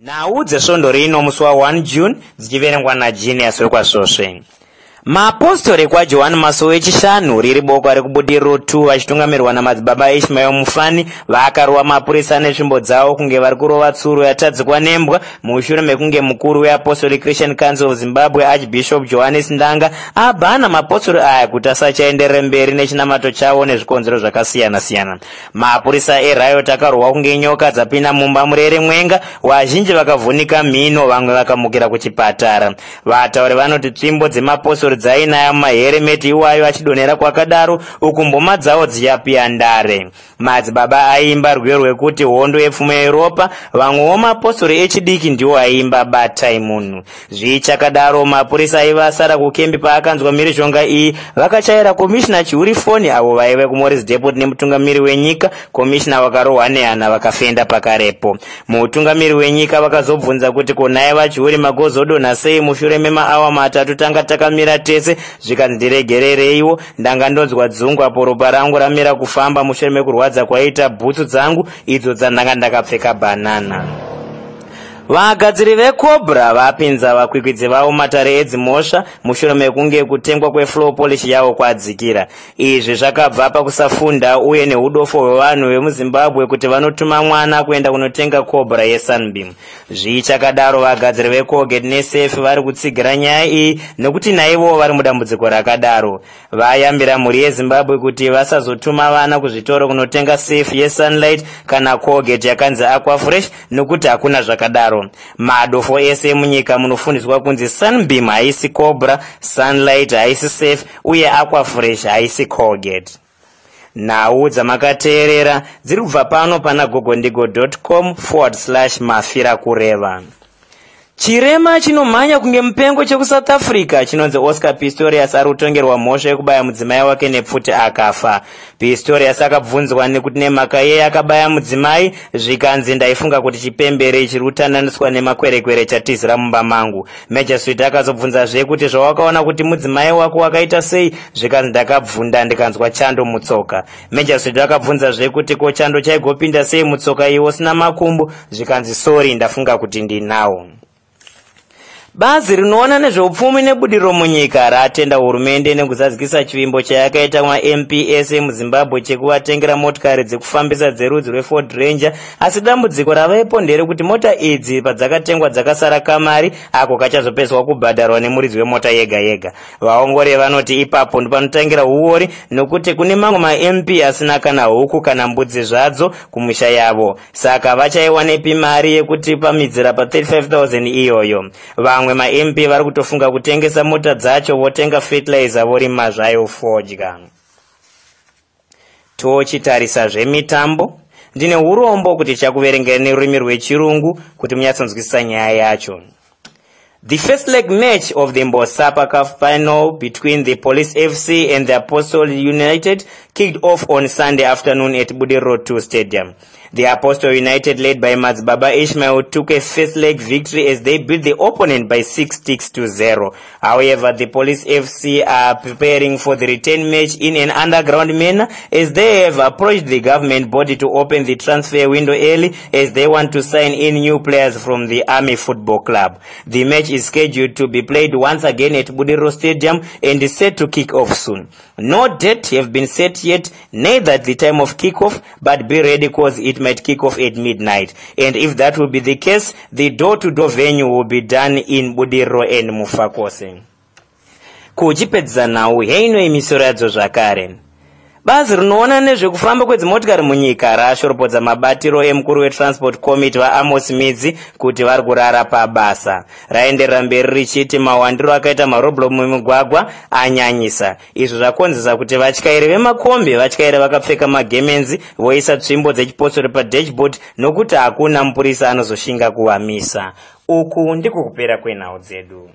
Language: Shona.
Nhau dzesvondo rino musi wa1 June dzichiverengwa naGenius wekwaSvosve. Mapostori ekwaJohani Masowe echishanu riri boka rekuBudiriro 2 vachitungamirwa naMadzibaba Ishmael Mufani vakarova mapurisa netsvimbo dzavo kunge vari kurova tsuro yatadzikwa nembwa mushure mekunge mukuru weApostolic Christian Council of Zimbabwe Archbishop Johannes Ndanga abhana mapostori aya kuti asachaenderere mberi nechinamato chavo nezvikonzero zvakasiyana-siyana. Mapurisa eriot akarohwa kunge nyoka dzapinda mumba murere mwenga, vazhinji vakavhunika mhino, vamwe vakamukira kuchipatara. Vatauri vanoti tsvimbo dzemapostori dzainaya mumaheremeti iwayo achidonhera kwakadaro uku mboma dzavo dzichapiya ndare. Madzibaba aiimba rwiyo rwekuti hondo yepfumo yeropa, vamwewo mapostori echidiki ndiwo aiimba batai munhu. Zvichakadaro, mapurisa aiva asara kukembi paakanzwa mhirizhonga iyi vakachaira Komishina Chihuri foni avo vaive kuMorris Depot nemutungamiri wenyika. Komishina vakarohwa nehana vakafenda pakarepo. Mutungamiri wenyika vakazobvunza kuti ko nhai vaChihuri, magozodonha sei mushure memaawa 3 tanga takamira tese? Zvikanzi, "Ndiregerereiwo, ndanga ndonzwa dzungu apo ropa rangu ramira kufamba mushure mekurwadza kwaita bhutsu dzangu idzo dzandanga ndakapfeka bhanana." Vagadziri veCobra vapinza vakwikwidzi vavo matare edzimhosva mushure mekunge kutengwa kwefloor polish yavo kwadzikira. Izvi zvakabva pakusafunda uye neudofo hwevanhu vemuZimbabwe kuti vanotuma mwana kuenda kunotenga Cobra yeSunbeam. Zvichakadaro, vagadziri veColgate neSurf vari kutsigira nyaya iyi nekuti naivowo vari mudambudziko rakadaro. Vayambira mhuri yeZimbabwe kuti vasazotuma vana kuzvitoro kunotenga Surf yeSunlight kana Colgate yakanzi Aquafresh nokuti hakuna zvakadaro. Madofo ese emunyika munofundiswa kunzi Sunbeam haisi Cobra, Sunlight haisi Surf uye Aquafresh haisi Colgate. Nhau dzamakateerera dziri kubva pano pana gogondigo.com/mafira kureva. Chirema chinomhanya kunge mupengo chekuSouth Africa chinonzi Oscar Pistorius ari kutongerwa mhosva yekubaya mudzimai wake nepfuti akafa. Pistorius akabvunzwa nekuti nemhaka yei akabaya mudzimai, zvikanzi, "Ndaifunga kuti chipembere chiri kutandaniswa nemakwerekwere chatizira mumba mangu." Magistrate akazobvunzazve kuti zvawakaona kuti mudzimai wako wakaita sei? Zvikanzi, "Ndakabvunda ndikanzwa chando mutsoka." Magistrate akabvunzazve kuti ko chando chaigopinda sei mutsoka iwe usina makumbo? Zvikanzi, "Sorry, ndafunga kuti ndinawo." Bazi rinoona nezveupfumi nebudiriro munyika ratenda hurumende nekuzadzikisa chivimbo chayakaita maMP ese muZimbabwe chekuvatengera motikari dzekufambisa dzerudzi rweFord Ranger. Asi dambudziko ravaipo nderekuti mota idzi padzakatengwa dzakasara kamari ako kachazopedzwa kubhadharwa nemuridzi wemota yega yega. Vaongori vanoti ipapo ndopanotangira uori nokuti kune mamwe maMP asina kana huku kana mbudzi zvadzo kumisha yavo, saka vachaiwanepi mari yekuti pamidzira pa35 000 iyoyo? Vamwe maMP vari kutofunga kutengesa mota dzacho votenga fertilizer vorima zvayo fodya. Tochitarisa zvemitambo. Ndine urombo kuti chakuverengera nerurimi rwechirungu kuti munyatsonzwisisa nyaya yacho. The first leg match of the Mbosapa Cup final between the Police FC and the Apostle United kicked off on Sunday afternoon at Budiriro 2 Stadium. The Apostle United, led by Madzibaba Ishmael, took a first leg victory as they beat the opponent by 6-0. However, the Police FC are preparing for the return match in an underground manner as they have approached the government body to open the transfer window early as they want to sign in new players from the Army Football Club. The match is scheduled to be played once again at Budiriro Stadium and is set to kick off soon. No date have been set yet, neither the time of kickoff, but be ready cause it might kick off at midnight. And if that will be the case, the door-to-door venue will be done in Budiriro and Mufakose. Kuchipedzisa nhau, heino imisoro yadzo zvakare. Bazi rinoona nezvekufamba kwedzimotikari munyika rashoropodza mabatiro emukuru wetransport committee vaAmos Midzi kuti vari kurara pabasa. Raenderera mberi richiti mawandiro akaita maroadblock mumigwagwa anyanyisa, izvo zvakonzesa kuti vatyairi vemakombi vatyairi vakapfeka magemenzi voisa tsvimbo dzechipostori padashboard nokuti hakuna mupurisa anozoshinga kuvamisa. Uku ndiko kupera kwenhau dzedu.